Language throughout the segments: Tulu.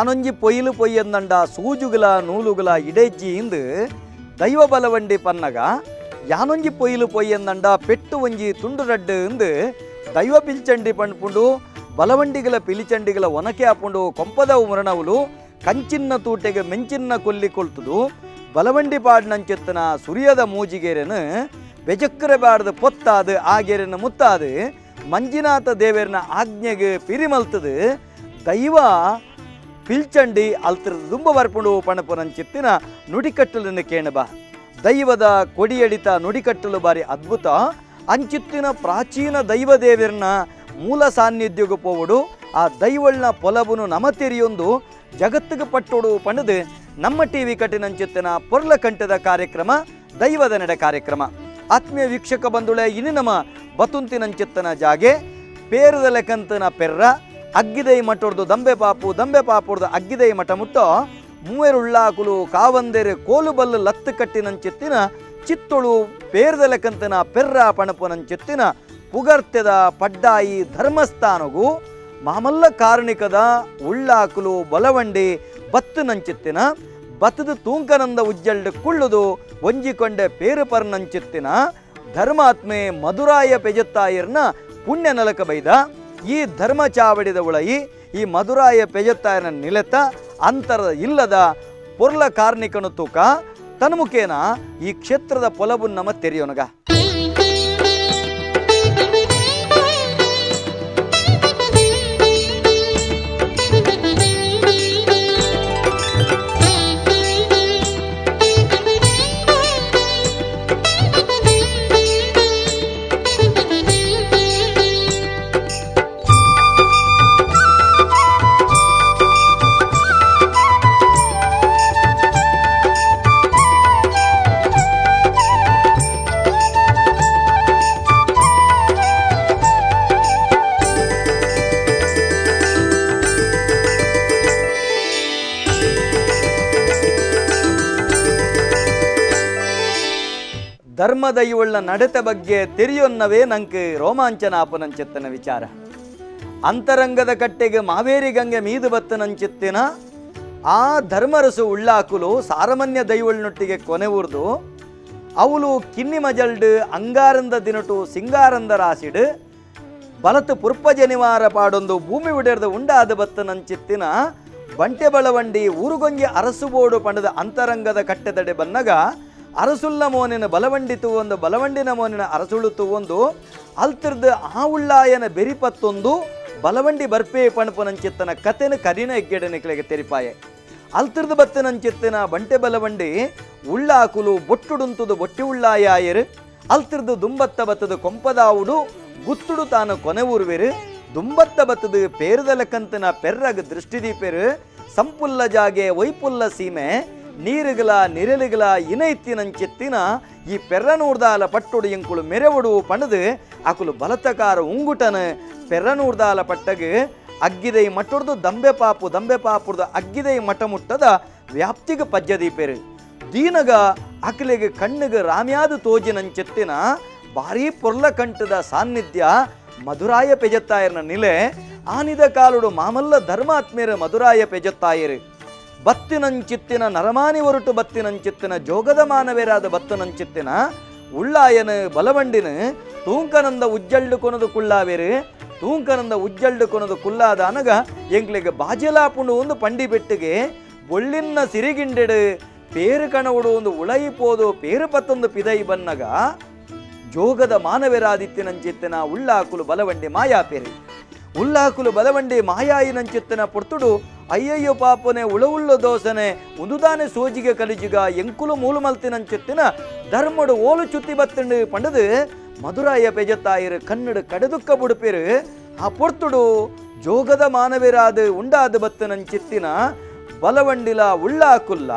ಯಾನೊಂಜಿ ಪೊಯ್ಲು ಪೊಯ್ಯಂದಂಡ ಸೂಜುಗುಲ ನೂಲುಗುಲ ಇಡೆಜ್ಜಿ ಇಂದು ದೈವ ಬಲವಂಡಿ ಪನ್ನಗ ಯಾನೊಂಜಿ ಪೊಯ್ಲು ಪೊಯ್ಯಂದಂಡ ಪೆಟ್ಟು ಒಂಜಿ ತುಂಡು ರಡ್ಡು ಇಂದು ದೈವ ಪಿಲ್ಚಂಡಿ ಪಂಡ್ಪುಂಡು ಬಲವಂಡಿಗಳ ಪಿಲಿಚಂಡಿಗಳ ಒನಕೆ ಆಪುಂಡು ಕೊಂಪದ ಮುರಣವುಲು ಕಂಚಿನ್ನ ತೂಟೆಗೆ ಮೆಂಚಿನ್ನ ಕೊಲ್ಲಿ ಕೊಲ್ತುದು ಬಲವಂಡಿ ಪಾಡ್ನಂಚೆತ್ತನ ಸುರಿಯದ ಮೂಜಿಗೇರನು ಬೆಜಕ್ಕರೆ ಬಾಡ್ದು ಪೊತ್ತಾದು ಆಗೇರನ್ನು ಮುತ್ತಾದು ಮಂಜಿನಾಥ ದೇವರನ ಆಜ್ಞೆಗೆ ಪಿರಿಮಲ್ತದು ದೈವ ಪಿಲ್ಚಂಡಿ ಅಲ್ತಿರದ ದುಂಬ ಬರ್ಪುಂಡು ಪಣಪುನಂಚಿತ್ತಿನ ನುಡಿಕಟ್ಟಲನ್ನು ಕೇಣಬ. ದೈವದ ಕೊಡಿಯಡಿತ ನುಡಿಕಟ್ಟಲು ಬಾರಿ ಅದ್ಭುತ. ಅಂಚಿತ್ತಿನ ಪ್ರಾಚೀನ ದೈವ ದೇವರನ್ನ ಮೂಲ ಸಾನ್ನಿಧ್ಯಕ್ಕೆ ಪೋವಡು ಆ ದೈವಳ್ನ ಪೊಲಬುನು ನಮತೆರಿಯೊಂದು ಜಗತ್ತಿಗೆ ಪಟ್ಟೋಡು ಪಣದು ನಮ್ಮ ಟಿವಿ ಕಟ್ಟಿನಂಚಿತ್ತಿನ ಪೊರ್ಲ ಕಂಠದ ಕಾರ್ಯಕ್ರಮ ದೈವದ ನಡೆ ಕಾರ್ಯಕ್ರಮ. ಆತ್ಮೀಯ ವೀಕ್ಷಕ ಬಂಧುಳೆ, ಇನ್ನು ನಮ್ಮ ಬತುಂತಿನಂಚಿತ್ತನ ಜಾಗೆ ಪೇರದ ಲೆಕ್ಕಂತನ ಪೆರ್ರ ಅಗ್ಗಿದೈ ಮಠೊಡ್ದು ದಂಬೆ ಪಾಪು, ದಂಬೆ ಪಾಪುಡ್ದು ಅಗ್ಗಿದೈ ಮಠ ಮುಟ್ಟೋ ಮೂವೆರುಳ್ಳಾಕುಲು ಕಾವಂದೆರೆ ಕೋಲು ಬಲ್ಲು ಲತ್ತು ಕಟ್ಟಿನಂಚಿತ್ತಿನ ಚಿತ್ತೊಳು ಪೇರದ ಲೆಕ್ಕಂತನ ಪೆರ್ರ ಪಣಪುನಂಚಿತ್ತಿನ ಪುಗರ್ತೆದ ಪಡ್ಡಾಯಿ ಧರ್ಮಸ್ಥಾನಗು ಮಾಮಲ್ಲ ಕಾರಣಿಕದ ಉಳ್ಳಾಕುಲು ಬಲವಂಡಿ ಬತ್ತುನಂಚಿತ್ತಿನ ಬತ್ತದ ತೂಂಕನಂದ ಉಜ್ಜಲ್ಡು ಕುಳ್ಳುದು ಒಂಜಿಕೊಂಡೆ ಪೇರು ಪರ್ನಂಚಿತ್ತಿನ ಧರ್ಮಾತ್ಮೆ ಮಧುರಾಯ ಪೆಜತ್ತಾಯರ್ನ ಪುಣ್ಯ ನಲಕ ಬೈದ. ಈ ಧರ್ಮ ಚಾವಡಿದ ಉಳಯಿ ಈ ಮಧುರಾಯ ಪೆಜತ್ತಾಯನ ನಿಲೆತ ಅಂತರ ಇಲ್ಲದ ಪೊರ್ಲ ಕಾರ್ಣಿಕನು ತೂಕ ತನ್ಮುಖೇನ ಈ ಕ್ಷೇತ್ರದ ಪೊಲಬು ನಮ ತೆರೆಯೋನಗ. ಧರ್ಮದ ಇವಳ ನಡತೆ ಬಗ್ಗೆ ತೆರಿಯೊನ್ನವೇ ನಂಗೆ ರೋಮಾಂಚನ ಆಪನಂಚಿತ್ತನ ವಿಚಾರ. ಅಂತರಂಗದ ಕಟ್ಟೆಗೆ ಮಾವೇರಿ ಗಂಗೆ ಮೀದು ಬತ್ತನಂಚಿತ್ತಿನ ಆ ಧರ್ಮರಸು ಉಳ್ಳಾಕುಲು ಸಾರಮಾನ್ಯ ದೈವಳ್ನೊಟ್ಟಿಗೆ ಕೊನೆ ಊರ್ದು ಅವಳು ಕಿನ್ನಿ ಮಜಲ್ಡು ಅಂಗಾರಂದ ದಿನಟು ಸಿಂಗಾರಂದ ರಾಸಿಡು ಬಲತು ಪುರ್ಪ ಜನಿವಾರ ಪಾಡೊಂದು ಭೂಮಿ ಉಡೆರ್ದು ಉಂಡಾದ ಬತ್ತನಂಚಿತ್ತಿನ ಬಂಟೆ ಬಳವಂಡಿ ಊರುಗೊಂಜಿ ಅರಸುಬೋಡು ಪಂಡದ ಅಂತರಂಗದ ಕಟ್ಟೆದಡೆ ಬನ್ನಗ ಅರಸುಲ್ಲ ಮೋನಿನ ಬಲವಂಡಿ ತೂವೊಂದು ಬಲವಂಡಿನ ಮೋನಿನ ಅರಸುಳು ತೂವೊಂದು ಅಲ್ತಿರ್ದು ಆ ಉಳ್ಳಾಯನ ಬೆರಿಪತ್ತೊಂದು ಬಲವಂಡಿ ಬರ್ಪೆ ಪಣಪುನಂಚಿತ್ತನ ಕತೆನ ಕರಿನ ಎಗ್ಗೆಡನಿಕ್ಲೆಗೆ ತೆರಿಪಾಯೆ. ಅಲ್ತಿರ್ದು ಬತ್ತನಂಚಿತ್ತನ ಬಂಟೆ ಬಲವಂಡಿ ಉಳ್ಳಾಕುಲು ಬೊಟ್ಟುಡುಂತುದು ಬೊಟ್ಟಿ ಉಳ್ಳಾಯಾಯರು ಅಲ್ತಿರ್ದು ದುಂಬತ್ತ ಬತ್ತದು ಕೊಂಪದಾವುಡು ಗುತ್ತುಡು ತಾನು ಕೊನೆ ಊರುವೆರು ದುಂಬತ್ತ ಬತ್ತದು ಪೇರದ ಲೆಕ್ಕಂತನ ಪೆರ್ರಗ ದೃಷ್ಟಿದೀಪೆರು ಸಂಪುಲ್ಲ ಜಾಗೆ ವೈಪುಲ್ಲ ಸೀಮೆ ನೀರುಗಳ ನಿರಲುಗಳ ಇನೈತ್ತಿನಂಚಿತ್ತಿನ ಈ ಪೆರ್ರನೂರ್ದಾಲ ಪಟ್ಟುಡು ಎಂಕುಳು ಮೆರವಡು ಪಣದು ಅಕುಲು ಬಲತಕಾರ ಉಂಗುಟನ ಪೆರ್ರನೂರ್ದಾಲ ಪಟ್ಟಗು ಅಗ್ಗಿದೈ ಮಟ್ಟುಡ್ದು ದಂಬೆ ಪಾಪು, ದಂಬೆ ಪಾಪುಡ್ದು ಅಗ್ಗಿದೈ ಮಠ ಮುಟ್ಟದ ವ್ಯಾಪ್ತಿಗೆ ಪಜ್ಜದೀಪೆರು. ದೀನಗ ಅಕಲಿಗೆ ಕಣ್ಣಿಗೆ ರಾಮ್ಯಾದ ತೋಜಿನಂಚಿತ್ತಿನ ಭಾರೀ ಪೊರ್ಲ ಕಂಠದ ಸಾನ್ನಿಧ್ಯ ಮಧುರಾಯ ಪೆಜತ್ತಾಯರ್ನ ನಿಲೆ. ಆನಿದ ಕಾಲುಡು ಮಾಮಲ್ಲ ಧರ್ಮಾತ್ಮೇರ ಮಧುರಾಯ ಪೆಜತ್ತಾಯರು ಬತ್ತಿನಂಚಿತ್ತಿನ ನರಮಾನಿ ಒರಟು ಬತ್ತಿನಂಚಿತ್ತಿನ ಜೋಗದ ಮಾನವೇರಾದ ಬತ್ತನಂಚಿತ್ತಿನ ಉಳ್ಳಾಯನ ಬಲವಂಡಿನ ತೂಂಕನಂದ ಉಜ್ಜಲ್ಡು ಕೊನದು ಕುಳ್ಳಾವೇರು ತೂಂಕನಂದ ಉಜ್ಜಲ್ಡು ಕೊನದು ಕುಲ್ಲಾದ ಅನಗ ಎಂಕ್ಲೆಗೆ ಬಾಜಲಾಪುಂಡು ಒಂದು ಪಂಡಿ ಬೆಟ್ಟಿಗೆ ಬೊಳ್ಳಿನ್ನ ಸಿರಿಗಿಂಡೆಡು ಪೇರು ಕಣವುಡು ಒಂದು ಉಳೈ ಪೋದು ಪೇರು ಪತ್ತೊಂದು ಪಿದೈ ಬನ್ನಗ ಜೋಗದ ಮಾನವೇರಾದಿತ್ತಿನಂಚಿತ್ತಿನ ಉಳ್ಳಾಕುಲು ಬಲವಂಡಿ ಮಾಯಾಪೇರು ಉಲ್ಲಾಕುಲು ಬಲವಂಡಿ ಮಾಯಾಯಿನಂಚಿತ್ತಿನ ಪೊರ್ತುಡು ಅಯ್ಯಯ್ಯೋ ಪಾಪನೆ ಉಳವುಳ್ಳ ದೋಸನೆ ಉಂದುದಾನೆ ಸೋಜಿಗೆ ಕಲಿಜಿಗ ಎಂಕುಲು ಮೂಲು ಮಲ್ತಿನಂಚಿತ್ತಿನ ಧರ್ಮಡು ಓಲು ಚುತ್ತಿ ಬತ್ತಂಡು ಪಂಡದು ಮಧುರಾಯ ಪೆಜತ್ತಾಯಿರು ಕನ್ನಡ ಕಡೆದುಕ್ಕ ಬುಡುಪೇರು. ಆ ಪೊರ್ತುಡು ಜೋಗದ ಮಾನವೀರಾದ ಉಂಡಾದ ಬತ್ತನಂಚಿತ್ತಿನ ಬಲವಂಡಿಲ ಉಳ್ಳಾಕುಲ್ಲ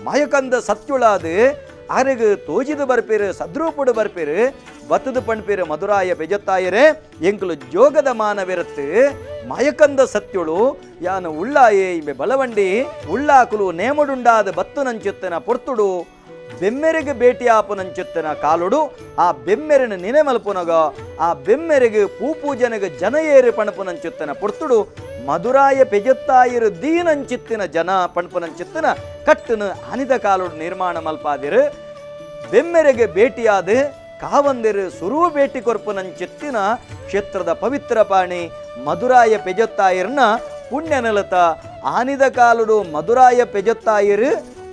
ಮಾಯಕಂದ ಸತ್ಯುಳಾದ ಅರೆಗು ತೋಜಿದು ಬರ್ಪೇರು ಸದ್ರೂಪುಡು ಬರ್ಪೇರು ಬತ್ತದು ಪಣ್ಪೇರು ಮಧುರಾಯ ಪೆಜತ್ತಾಯರೇ ಎಂಕುಲು ಜೋಗದ ಮಾನವಿರತ್ತು ಮಯಕಂದ ಸತ್ಯುಳು ಯಾನು ಉಳ್ಳಾಯೆ ಇಂಬೆ ಬಲವಂಡಿ ಉಳ್ಳಾಕುಲು ನೇಮಡುಂಡಾದ ಬತ್ತುನಂಚುತ್ತನ ಪೊರ್ತುಡು ಬೆಮ್ಮೆರೆಗೆ ಭೇಟಿಯಾಪುನಂಚುತ್ತನ ಕಾಲುಡು ಆ ಬೆಮ್ಮೆರನ ನಿನೆ ಮಲ್ಪುನಗ ಆ ಬೆಮ್ಮೆರೆಗೆ ಪೂಪೂಜನೆಗೆ ಜನ ಏರು ಪಣಪುನಂಚುತ್ತನ ಪೊರ್ತುಡು ಮಧುರಾಯ ಪೆಜತ್ತಾಯಿರು ದೀನಂಚಿತ್ತಿನ ಜನ ಪಣ್ಪನಂಚಿತ್ತಿನ ಕಟ್ಟನು ಅನಿದ ಕಾಲೋಡು ನಿರ್ಮಾಣ ಮಲ್ಪಾದಿರು. ಬೆಮ್ಮೆರೆಗೆ ಭೇಟಿಯಾದ ಕಾವಂದಿರು ಸುರು ಭೇಟಿ ಕೊರ್ಪನಂಚಿತ್ತಿನ ಕ್ಷೇತ್ರದ ಪವಿತ್ರ ಪಾಣಿ ಮಧುರಾಯ ಪೆಜತ್ತಾಯಿರ್ನ ಪುಣ್ಯ ನೆಲತ ಆನಿದ ಕಾಲುಡು ಮಧುರಾಯ ಪೆಜತ್ತಾಯಿರು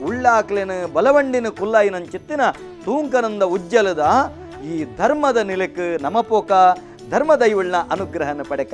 ಉಳ್ಳಾಕ್ಲೆನು ಬಲವಂಡಿನ ಕುಲ್ಲಾಯಿನಂಚಿತ್ತಿನ ತೂಂಕನಂದ ಉಜ್ಜಲದ ಈ ಧರ್ಮದ ನಿಲಕ್ಕೆ ನಮಪೋಕ ಧರ್ಮದೈವಳ್ನ ಅನುಗ್ರಹನ ಪಡೆಕ.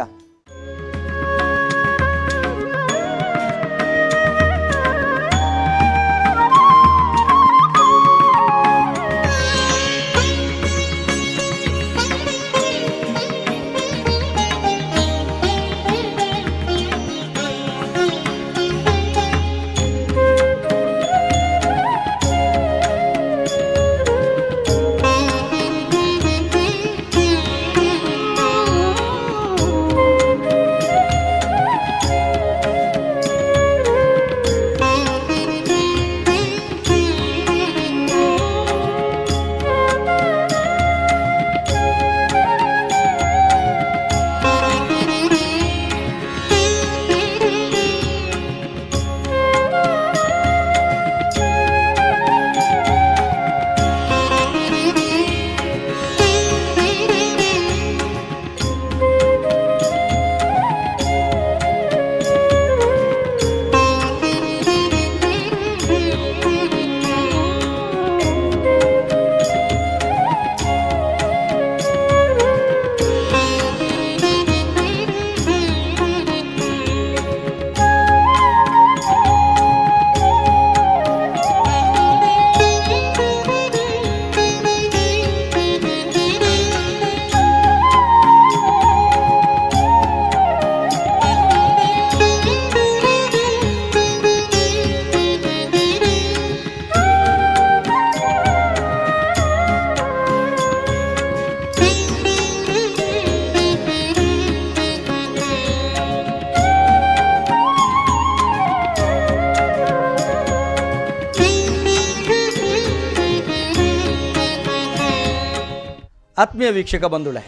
ಆತ್ಮೀಯ ವೀಕ್ಷಕ ಬಂಧುಗಳೇ,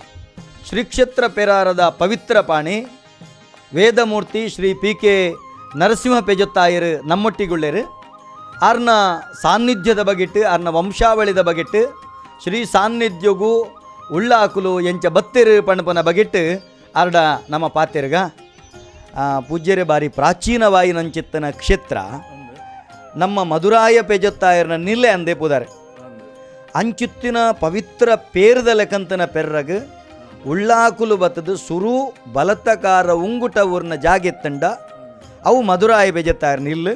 ಶ್ರೀ ಕ್ಷೇತ್ರ ಪೆರಾರದ ಪವಿತ್ರ ಪಾಣಿ ವೇದಮೂರ್ತಿ ಶ್ರೀ ಪಿ ಕೆ ನರಸಿಂಹ ಪೆಜತ್ತಾಯರು ನಮ್ಮೊಟ್ಟಿಗುಳ್ಳೇರು. ಆರ್ನ ಸಾನ್ನಿಧ್ಯದ ಬಗೆಟ್ಟು, ಆರ್ನ ವಂಶಾವಳಿದ ಬಗೆಟ್ಟು, ಶ್ರೀ ಸಾನ್ನಿಧ್ಯಗೂ ಉಳ್ಳಾಕುಲು ಎಂಚ ಬತ್ತಿರು ಪಣಪನ ಬಗೆಟ್ಟು ಆರ್ಡ ನಮ್ಮ ಪಾತೆರ್ಗ. ಪೂಜ್ಯರೇ, ಬಾರಿ ಪ್ರಾಚೀನವಾಯಿನಂಚಿತ್ತನ ಕ್ಷೇತ್ರ ನಮ್ಮ ಮಧುರಾಯ ಪೆಜತ್ತಾಯರ್ನ ನಿಲ್ಲೆ ಅಂದೇ ಪೂದಾರೆ. ಅಂಚುತ್ತಿನ ಪವಿತ್ರ ಪೇರದ ಲೆಕ್ಕಂತನ ಪೆರ್ರಗ್ ಉಳ್ಳಾಕುಲು ಬತ್ತದು ಸುರು ಬಲತ್ತಕಾರ ಉಂಗುಟ ಊರ್ನ ಜಾಗೆತ್ತಂಡ ಅವು ಮಧುರಾಯ ಬೆಜತ್ತಾರ ನಿಲ್ಲು.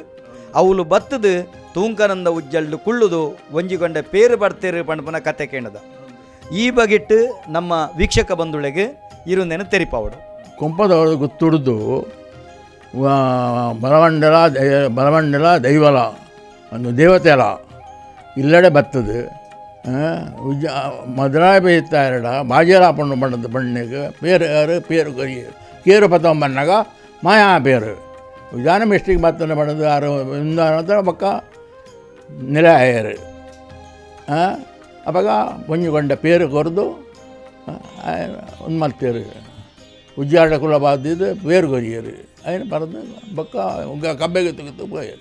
ಅವಳು ಬತ್ತದು ತೂಂಕನಂದ ಉಜ್ಜಲ್ಡು ಕುಳ್ಳುದು ಒಂಜಿಗೊಂಡ ಪೇರು ಬರ್ತೀರು ಪಣಪನ ಕತೆ ಕೇಣದ. ಈ ಬಗೆಟ್ಟು ನಮ್ಮ ವೀಕ್ಷಕ ಬಂಧುಳೆಗೆ ಇರುಂದೇನು ತೆರಿಪಾವಡು. ಕೊಂಪದವರು ಗೊತ್ತುಡ್ದು ಬಲವಂಡಲ ಬಲವಂಡಲ ದೈವಲ ಒಂದು ದೇವತೆಲ ಇಲ್ಲಡೆ ಬತ್ತದು. ಉಜ್ಜ ಮಧುರಾಯ ಬೇಯ್ತಾರಡ ಬಾಜೇರ ಪಣ್ಣು ಬಣ್ಣದ ಬಣ್ಣಿಗೆ ಪೇರು ಯಾರು ಪೇರು ಕರಿಯರು ಕೇರು ಪತ್ತೊಂಬನ್ನಾಗ ಮಾಯಾ ಪೇರು ಉಜ್ಜಾನ ಮಿಸ್ಟಿಗೆ ಬತ್ತನ ಬಣ್ಣದ ಯಾರು ನಂತರ ಪಕ್ಕ ನೆಲೆ ಆಯರು. ಅವಾಗ ಒಂಜುಗೊಂಡ ಪೇರು ಕೊರೆದು ಒಂದು ಮಲ್ತೇರು ಉಜ್ಜಾಡ ಕುಲ ಬಾದಿದ್ದು ಪೇರು ಕೊರಿಯರು అయిన ಪರದು ಬೊಕ್ಕ ಕಬ್ಬೆಗೆ ತೆಗೆದು ಪೋಯೆರ್.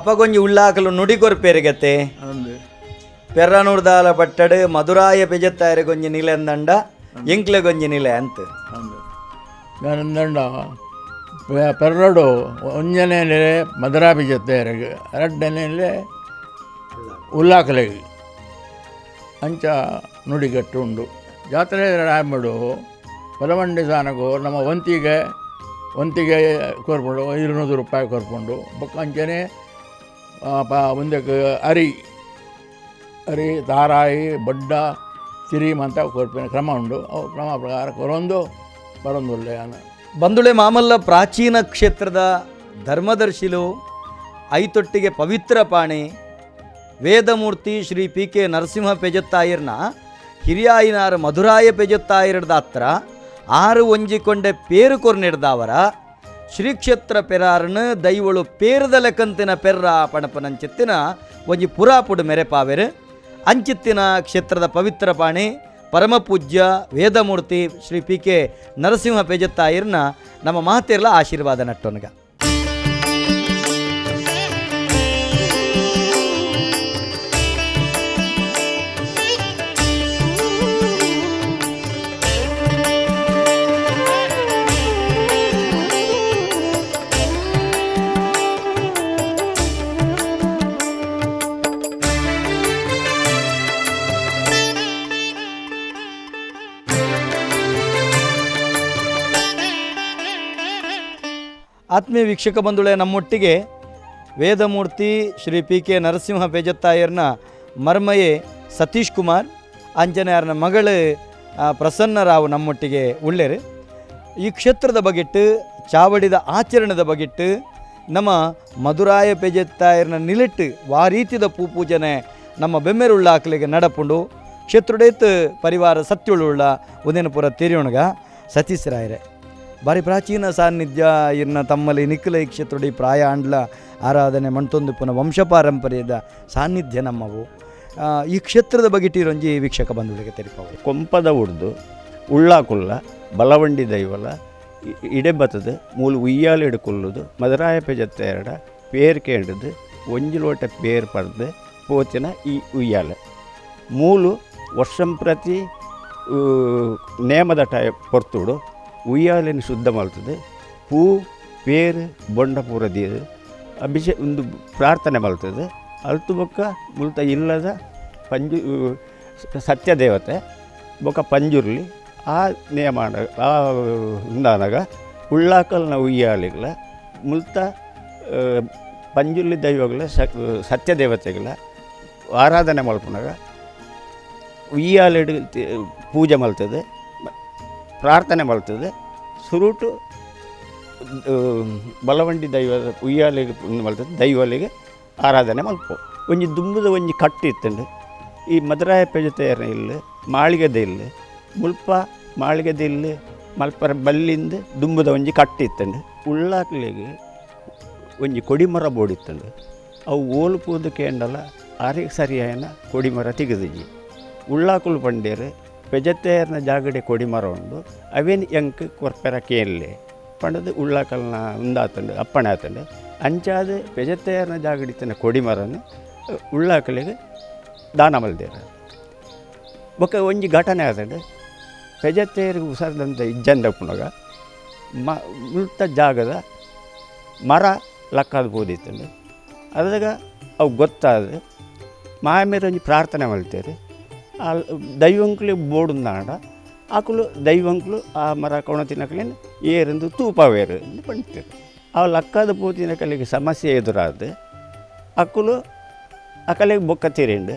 ಅಪಗೊಂಜಿ ಉಳ್ಳಾಕಲು ನುಡಿ ಕೊರ್ಪೇರಿಗತ್ತೆ ಪೆರ್ರನೂರ್ದಾಲ ಪಟ್ಟಡು ಮಧುರಾಯ ಪೆಜತ್ತಾಯರೆ ಗೊಂಜಿ ನಿಲೆ ಅಂದಂಡ ಎಂಕ್ಲೆ ಗೊಂಜಿ ನಿಲೆ ಅಂತ. ನಾನಂದಂಡ ಪೆರ್ರಡು ಒಂಜನೇ ನೆಲೆ ಮಧುರಾ ಪೆಜತ್ತಾಯರಿಗೆ, ಎರಡನೇ ನೆಲೆ ಉಲ್ಲಾಕಲೆಗೆ ಅಂಚ ನುಡಿಗಟ್ಟು ಉಂಡು. ಜಾತ್ರೆ ಆಂಬಡು ಬಲವಂಡಿ ಸಾನಗು ನಮ್ಮ ವಂತಿಗೆ ವಂತಿಗೆ ಕೊರ್ಪುಂಡು 200 ರೂಪಾಯಿ ಕೊರ್ಪುಂಡು. ಬೊಕ್ಕ ಅಂಚನೆ ಒಂದಕ್ಕೆ ಅರಿ ಅರಿ ತಾರಾಯಿ ಬಡ್ಡ ತಿರಿ ಅಂತ ಕೊರ್ಪಿನ ಕ್ರಮ ಉಂಡು. ಅವು ಕ್ರಮ ಪ್ರಕಾರ ಕೊರೊಂದು ಬರೊಂದುಲ್ಲೆ. ಬಂದುಳೆ ಮಾಮಲ್ಲ ಪ್ರಾಚೀನ ಕ್ಷೇತ್ರದ ಧರ್ಮದರ್ಶಿಲು ಐತೊಟ್ಟಿಗೆ ಪವಿತ್ರ ಪಾಣಿ ವೇದಮೂರ್ತಿ ಶ್ರೀ ಪಿ ಕೆ ನರಸಿಂಹ ಪೆಜತ್ತಾಯಿರ್ನ ಹಿರಿಯಾಯಿನಾರ ಮಧುರಾಯ ಪೆಜತ್ತಾಯಿರ್ದ ಹತ್ರ ಆರು ಒಂಜಿಕೊಂಡೆ ಪೇರು ಕೊರ್ನಿಡ್ದವರ ಶ್ರೀ ಕ್ಷೇತ್ರ ಪೆರಾರ್ನ ದೈವಳು ಪೇರದ ಲೆಕ್ಕಂತಿನ ಪೆರ್ರ ಪಣಪನಂಚಿತ್ತಿನ ಒಂಜಿ ಪುರಾಪುಡು ಮೆರೆಪಾವೆರು. ಅಂಚಿತ್ತಿನ ಕ್ಷೇತ್ರದ ಪವಿತ್ರ ಪಾಣಿ ಪರಮಪೂಜ್ಯ ವೇದಮೂರ್ತಿ ಶ್ರೀ ಪಿ ಕೆ ನರಸಿಂಹ ಪೇಜತ್ತಾಯಿರ್ನ ನಮ್ಮ ಮಾತಿರ್ಲ ಆಶೀರ್ವಾದ ನಟ್ಟೊನಗ. ಆತ್ಮೀಯ ವೀಕ್ಷಕ ಬಂಧುಗಳೇ, ನಮ್ಮೊಟ್ಟಿಗೆ ವೇದಮೂರ್ತಿ ಶ್ರೀ ಪಿ ಕೆ ನರಸಿಂಹ ಪೇಜತ್ತಾಯರ್ನ ಮರ್ಮಯೆ ಸತೀಶ್ ಕುಮಾರ್, ಅಂಜನೆಯರ್ನ ಮಗಳು ಪ್ರಸನ್ನರಾವ್ ನಮ್ಮೊಟ್ಟಿಗೆ ಉಳ್ಳೇರು. ಈ ಕ್ಷೇತ್ರದ ಬಗೆಟ್ಟು, ಚಾವಡಿದ ಆಚರಣೆದ ಬಗೆಟ್ಟು, ನಮ್ಮ ಮಧುರಾಯ ಪೇಜತ್ತಾಯರ್ನ ನಿಲಿಟ್ಟು ವಾರೀತಿದ ಪೂಪೂಜನೆ ನಮ್ಮ ಬೆಮ್ಮೆರುಳ್ಳಾಕ್ಲಿಗೆ ನಡಪುಂಡು. ಕ್ಷೇತ್ರಡೇತ್ ಪರಿವಾರ ಸತ್ಯುಳ್ಳುಳ್ಳ ಉದಯನಪುರ ತಿರಿಯೋಣಗ ಸತೀಶ್ ರಾಯರೇ ಬಾರಿ ಪ್ರಾಚೀನ ಸಾನ್ನಿಧ್ಯ ಇರ್ನ ತಮ್ಮಲ್ಲಿ ನಿಕ್ಕಲ ಈ ಕ್ಷೇತ್ರಡಿ ಪ್ರಾಯ ಆಂಡ್ಲ ಆರಾಧನೆ ಮಣ್ತೊಂದು ಪುನಃ ವಂಶ ಪಾರಂಪರ್ಯದ ಸಾನ್ನಿಧ್ಯ ನಮ್ಮವು. ಈ ಕ್ಷೇತ್ರದ ಬಗೆಟಿರೊಂಜಿ ವೀಕ್ಷಕ ಬಂಧುಗಳಿಗೆ ತೆರಿಪವರು. ಕೊಂಪದ ಉಡ್ದು ಉಳ್ಳಾಕುಲ್ಲ ಬಲವಂಡಿ ದೈವಲ ಇಡೆ ಬತ್ತದು ಮೂಲು ಉಯ್ಯಾಲು ಇಡ್ಕೊಲ್ಲುದು ಮದರಾಯ ಪೆಜತ್ತ ಎರಡ ಪೇರ್ ಕೇಂಡದು ಒಂಜಿ ಲೋಟ ಪೇರ್ ಪರ್ದು ಪೋತಿನ ಈ ಉಯ್ಯಾಲೆ ಮೂಲು ವರ್ಷಂ ಪ್ರತಿ ನೇಮದ ಟೈ ಪೊರ್ತುಡು ಉಯ್ಯಾಲೆನ್ ಶುದ್ಧ ಮಲ್ತದೆ ಪೂ ಪೇರ್ ಬೊಂಡ ಪೂರ ದೀದು ಅಭಿಷೇ ಒಂದು ಪ್ರಾರ್ಥನೆ ಮಲ್ತದೆ. ಅಲ್ತು ಬೊಕ್ಕ ಮುಲ್ತ ಇಲ್ಲದ ಪಂಜು ಸತ್ಯದೇವತೆ ಬೊಕ್ಕ ಪಂಜುರ್ಲಿ ಆ ನೇಮ ಆ ಉಂದಾನಗ ಉಳ್ಳಾಕಲ್ನ ಉಯ್ಯಾಲಿಗಳ ಮುಲ್ತ ಪಂಜುರ್ಲಿ ದೈವಗಳ ಸತ್ಯದೇವತೆಗಳ ಆರಾಧನೆ ಮಲ್ಪುನಗ ಉಯ್ಯಾಲೆಡ್ ಪೂಜೆ ಮಲ್ತದೆ, ಪ್ರಾರ್ಥನೆ ಮಲ್ತದೆ. ಸುರುಟು ಬಲವಂಡಿ ದೈವದ ಉಯ್ಯಾಲೆಗೆ ಮಲ್ತದೆ, ದೈವಲಿಗೆ ಆರಾಧನೆ ಮಲ್ಪು. ಒಂಜಿ ದುಂಬುದ ಒಂಜಿ ಕಟ್ಟು ಇತ್ತಂಡು ಈ ಮಧುರಾಯ ಪೆಜತೆಯರ್ನ ಇಲ್ಲು ಮಾಳಿಗೆದ ಇಲ್ಲು ಮುಲ್ಪ ಮಾಳಿಗೆದ ಇಲ್ಲು ಮಲ್ಪರ ಬಲ್ಲಿಂದ ದುಂಬುದ ಒಂಜಿ ಕಟ್ಟು ಇತ್ತಂಡು. ಉಳ್ಳಾಕ್ಲಿಗೆ ಒಂಜಿ ಕೊಡಿಮರ ಬೋಡಿತ್ತಂಡು ಅವು ಓಲು ಪೂದು ಕೇಂಡಲ ಆರಿಗೆ ಸರಿಯಾಯನ ಕೊಡಿಮರ ತೆಗೆದಿಜಿ. ಉಳ್ಳಾಕುಲು ಪಂಡೇರು ಪೆಜತೆಯರ್ನ ಜಾಗಡೆ ಕೊಡಿಮರ ಉಂಡು ಅವೇನು ಎಂಕ್ ಕೊರ್ಪೆರ ಕೇನ್ಲೆ ಪಂಡದು ಉಳ್ಳಾಕಲ್ನ ಉಂದಾತಂಡು ಅಪ್ಪಣೆ ಆತಂಡು. ಅಂಚಾದ ಪೆಜತೆಯರ್ನ ಜಾಗಡಿತನ ಕೊಡಿಮರನ ಉಳ್ಳಾಕಲಿಗೆ ದಾನ ಮಲ್ದೇರು. ಬೊಕ್ಕ ಒಂಜಿ ಘಟನೆ ಆತಂಡು ಪೆಜತೆಯರಿಗೆ ಉಸರ್ದಂತ ಇಜ್ಜಂದ ಪುನಗ ಮುಲ್ತ ಜಾಗದ ಮರ ಲಕ್ಕಾದ ಬೋದಿತ್ತಂಡು. ಅದಾಗ ಅವು ಗೊತ್ತಾದ ಮಾಮೇರು ಒಂಜಿ ಪ್ರಾರ್ಥನೆ ಮಲ್ತೇರು. ಆ ದೈವಂಕ್ಲು ಬೋಡುಂದಾಂಡ ಆಕುಲು ದೈವಂಕ್ಲು ಆ ಮರ ಕೊಣ ತಿನ್ನಕಲೇನು ಏರೆಂದು ತೂಪವೇರು ಎಂದು ಪಂಡ್ತೇರು. ಆ ಲಕ್ಕಾದ ಪೋತಿನ ಕಲಿಗೆ ಸಮಸ್ಯೆ ಎದುರಾದ ಅಕ್ಕುಲು ಅಕಲೆಗೆ ಬೊಕ್ಕ ತೀರಿಂಡು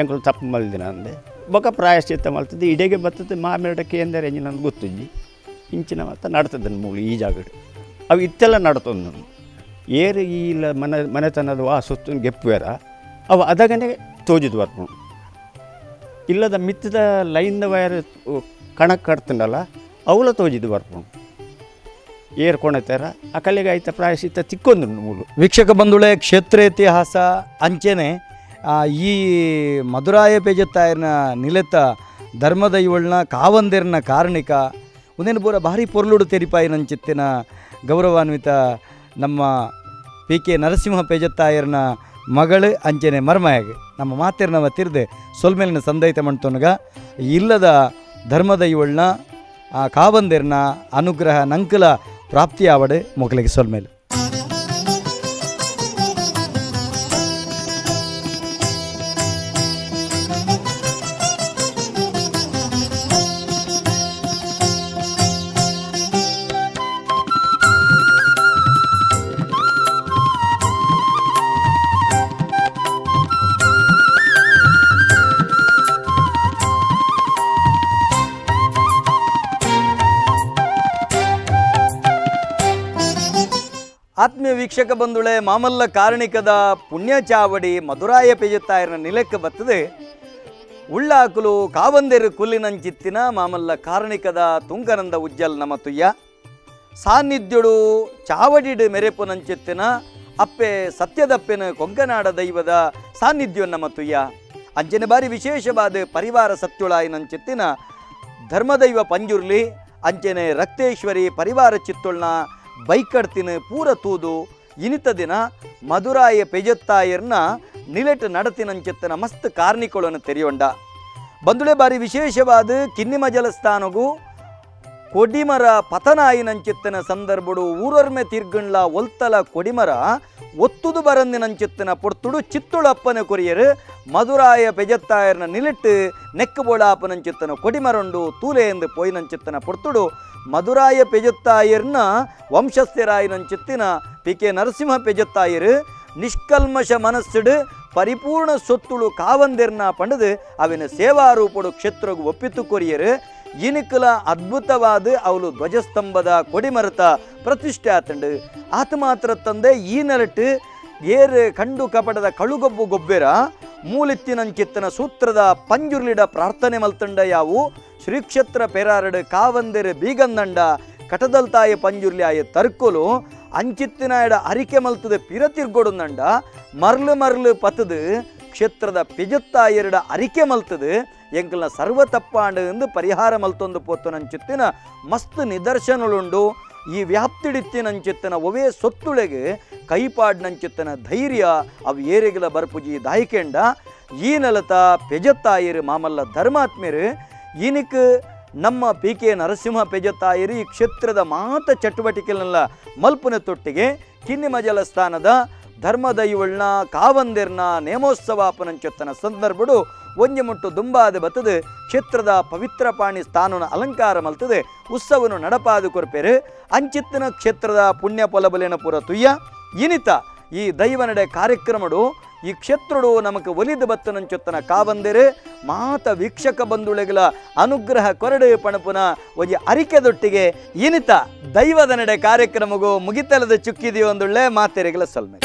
ಎಂಕುಲು ತಪ್ಪು ಮಲ್ದಿನ ಅಂದೆ ಬೊಕ್ಕ ಪ್ರಾಯಶ್ಚಿತ್ತ ಮಲ್ತದ್ದು ಇಡೆಗೆ ಬತ್ತದ ಮಾಮೇರಡ ಕೇಂದ್ರ ಎಂಜಿನ ಗೊತ್ತುಂಜಿ ಇಂಚಿನ ಮಾತ ನಡ್ತದ ಮೂಲು ಈ ಜಾಗಡ್ ಅವು ಇತ್ತೆಲ್ಲ ನಡ್ತೊಂದು ಏರು ಈ ಇಲ್ಲ ಮನೆ ಮನೆತನದ ವಾ ಸೊತ್ತು ಗೆಪ್ಪುವೇರ ಅವು ಅದಗನೆ ತೋಜಿದ್ ಬರ್ಪುಂಡು. ಇಲ್ಲದ ಮಿತ್ತದ ಲೈನ್ದ ವೈರ್ ಕಣಕ್ ಕಟ್ತಂಡಲ್ಲ ಅವಲ ತೋಜಿದ್ ಬರ್ಪುಂಡು. ಏರ್ ಕೊಣತಾರ ಅಕಲೆಗೆ ಆಯ್ತ ಪ್ರಾಯಶ್ಚಿತ್ತ ತಿಕ್ಕೊಂದು ಮೂಲು. ವೀಕ್ಷಕ ಬಂಧುಳೆ, ಕ್ಷೇತ್ರ ಇತಿಹಾಸ ಅಂಚೆನೆ ಈ ಮಧುರಾಯ ಪೇಜತ್ತಾಯನ ನಿಲೆತ ಧರ್ಮದ ಇವಳನ್ನ ಕಾವಂದಿರ್ನ ಕಾರಣಿಕ ಒಂದೇನು ಪೂರ ಭಾರಿ ಪೊರ್ಲುಡು ತೆರಿಪಾಯಿನಂಚಿತ್ತಿನ ಗೌರವಾನ್ವಿತ ನಮ್ಮ ಪಿ ಕೆ ನರಸಿಂಹ ಪೇಜತ್ತಾಯರ್ನ ಮಗಳು ಅಂಚೆನೆ ಮರ್ಮಯಾಗ ನಮ್ಮ ಮಾತಿರ್ನವ ತಿರ್ದೆ ಸೊಲ್ಮೇಲಿನ ಸಂದೈತ ಮಣ್ತೊನಗ ಇಲ್ಲದ ಧರ್ಮದ ಇವಳನ್ನ ಆ ಕಾವಂದಿರ್ನ ಅನುಗ್ರಹ ನಂಕಲ ಪ್ರಾಪ್ತಿಯಾವಡೆ ಮೊಕಲಿಗೆ ಸೊಲ್ಮೇಲೆ. ಆತ್ಮೀಯ ವೀಕ್ಷಕ ಬಂಧುಳೆ, ಮಾಮಲ್ಲ ಕಾರಣಿಕದ ಪುಣ್ಯ ಚಾವಡಿ ಮಧುರಾಯ ಪೇಜತ್ತಾಯರನ ನಿಲಕ್ಕೆ ಬತ್ತದೆ ಉಳ್ಳಾಕುಲು ಕಾವಂದೆರು ಕುಲ್ಲಿನಂಚಿತ್ತಿನ ಮಾಮಲ್ಲ ಕಾರಣಿಕದ ತುಂಗನಂದ ಉಜ್ಜಲ್ ನಮ ತುಯ್ಯ ಸಾನ್ನಿಧ್ಯುಡು ಚಾವಡಿಡು ಮೆರೆಪುನಂಚಿತ್ತಿನ ಅಪ್ಪೆ ಸತ್ಯದಪ್ಪೆನ ಕೊಂಕನಾಡ ದೈವದ ಸಾನ್ನಿಧ್ಯ ನಮ ತುಯ್ಯ. ಅಂಚನೆ ಬಾರಿ ವಿಶೇಷವಾದ ಪರಿವಾರ ಸತ್ಯುಳಾಯಿನಂಚಿತ್ತಿನ ಧರ್ಮದೈವ ಪಂಜುರ್ಲಿ ಅಂಚನೆ ರಕ್ತೇಶ್ವರಿ ಪರಿವಾರ ಚಿತ್ತುಳ್ನ ಬೈಕಡ್ತಿನ ಪೂರ ತೂದು ಇನಿತ ದಿನ ಮಧುರಾಯ ಪೆಜತ್ತಾಯರ್ನ ನಿಲೆಟ್ ನಡತಿನಂಚಿತ್ತಿನ ಮಸ್ತ್ ಕಾರ್ನಿಕೊಳನ್ನು ತೆರೆಯೊಂಡ. ಬಂದುಳೆ ಬಾರಿ ವಿಶೇಷವಾದ ಕಿನ್ನಿಮಜಲ ಸ್ಥಾನಗು ಕೊಡಿಮರ ಪತನಾಯಿನಂಚಿತ್ತಿನ ಸಂದರ್ಭಡು ಊರೊರ್ಮೆ ತಿರ್ಗಣ್ಲ ಒಲ್ತಲ ಕೊಡಿಮರ ಒತ್ತುದು ಬರಂದಿನಂಚಿತ್ತಿನ ಪೊರ್ತುಡು ಚಿತ್ತುಳಪ್ಪನ ಕೊರಿಯರು ಮಧುರಾಯ ಪೆಜತ್ತಾಯರ್ನ ನಿಲಿಟ್ಟು ನೆಕ್ಕಬೋಳಾಪನಂಚಿತ್ತನ ಕೊಡಿಮರಂಡು ತೂಲೆ ಎಂದು ಪೋಯಿನಂಚಿತ್ತನ ಪೊರ್ತುಡು ಮಧುರಾಯ ಪೆಜತ್ತಾಯರ್ನ ವಂಶಸ್ಥರಾಯಿನಂಚಿತ್ತಿನ ಪಿ ಕೆ ನರಸಿಂಹ ಪೆಜತ್ತಾಯರು ನಿಷ್ಕಲ್ಮಶ ಮನಸ್ಸುಡು ಪರಿಪೂರ್ಣ ಸೊತ್ತುಳು ಕಾವಂದಿರ್ನ ಪಂಡದು ಅವಿನ ಸೇವಾರೂಪಡು ಕ್ಷೇತ್ರಗು ಒಪ್ಪಿತು ಕೊರಿಯರು. ಇನಿಕಲ ಅದ್ಭುತವಾದ ಅವಳು ಧ್ವಜಸ್ತಂಭದ ಕೊಡಿಮರತ ಪ್ರತಿಷ್ಠೆ ಆತಂಡು. ಆತ ಮಾತ್ರ ತಂದೆ ಈ ನೆಲಟ್ಟು ಏರು ಕಂಡು ಕಪಟದ ಕಳುಗೊಬ್ಬು ಗೊಬ್ಬೆರ ಮೂಲಿತ್ತಿನಂಚಿತ್ತನ ಸೂತ್ರದ ಪಂಜುರ್ಲಿಡ ಪ್ರಾರ್ಥನೆ ಮಲ್ತಂಡ ಯಾವು ಶ್ರೀ ಕ್ಷೇತ್ರ ಪೆರಾರಡು ಕಾವಂದೆರು ಬೀಗಂದಂಡ ಕಟದಲ್ತಾಯ ಪಂಜುರ್ಲಿ ಆಯ ತರ್ಕೊಲು ಅಂಚಿತ್ತಿನ ಎಡ ಅರಿಕೆ ಮಲ್ತದ ಪಿರತಿರ್ಗೊಡುಂದಂಡ ಮರ್ಲು ಮರ್ಲು ಪತದು ಕ್ಷೇತ್ರದ ಪಿಜತ್ತಾಯೆರಡ ಅರಿಕೆ ಮಲ್ತದು ಎಂಕಲ್ನ ಸರ್ವ ತಪ್ಪಾಂಡು ಎಂದು ಪರಿಹಾರ ಮಲ್ತೊಂದು ಪೋತನಂಚಿತ್ತಿನ ಮಸ್ತ್ ನಿದರ್ಶನಲುಂಡು. ಈ ವ್ಯಾಪ್ತಿಡಿತ್ತಿನಂಚಿತ್ತನ ಒವೇ ಸೊತ್ತುಳೆಗೆ ಕೈಪಾಡ್ನಂಚಿತ್ತನ ಧೈರ್ಯ ಅವು ಏರೆಗಿಲ ಬರ್ಪುಜಿ ದಾಯಿಕೆಂಡ ಈ ನೆಲತ ಪೆಜತ್ತಾಯರು ಮಾಮಲ್ಲ ಧರ್ಮಾತ್ಮ್ಯರು. ಈನಿಕ್ ನಮ್ಮ ಪಿ ಕೆ ನರಸಿಂಹ ಪೆಜತ್ತಾಯರು ಈ ಕ್ಷೇತ್ರದ ಮಾತ ಚಟುವಟಿಕೆಗಳನ್ನೆಲ್ಲ ಮಲ್ಪುನ ತೊಟ್ಟಿಗೆ ಕಿನ್ನಿಮಜಲ ಸ್ಥಾನದ ಧರ್ಮದೈವಳ್ನ ಕಾವಂದಿರ್ನ ನೇಮೋತ್ಸವಾಪನಂಚೊತ್ತನ ಸಂದರ್ಭಡು ಒಂಜಿ ಮುಟ್ಟು ದುಂಬಾದ ಬತ್ತದು ಕ್ಷೇತ್ರದ ಪವಿತ್ರ ಪಾಣಿ ಸ್ಥಾನನ ಅಲಂಕಾರ ಮಲ್ತದೆ ಉತ್ಸವನು ನಡಪಾದು ಕೊರ್ಪೇರು. ಅಂಚಿತ್ತನ ಕ್ಷೇತ್ರದ ಪುಣ್ಯ ಪೊಲಬಲೇನ ಪೂರ ತುಯ್ಯ ಇನಿತ ಈ ದೈವ ನಡೆ ಕಾರ್ಯಕ್ರಮಡು ಈ ಕ್ಷೇತ್ರಡು ನಮಕ್ ಒಲಿದು ಬತ್ತನಂಚೊತ್ತನ ಕಾವಂದಿರು ಮಾತ ವೀಕ್ಷಕ ಬಂಧುಳೆಗಳ ಅನುಗ್ರಹ ಕೊರಡು ಪಣಪುನ ಒಂಜಿ ಅರಿಕೆದೊಟ್ಟಿಗೆ ಇನಿತ ದೈವದ ನಡೆ ಕಾರ್ಯಕ್ರಮಗೂ ಮುಗಿತಲದ ಚುಕ್ಕಿದೆಯೋ ಒಂದುಳ್ಳೆ ಮಾತೆರೆಗಳ ಸೊಲ್ಮೆ.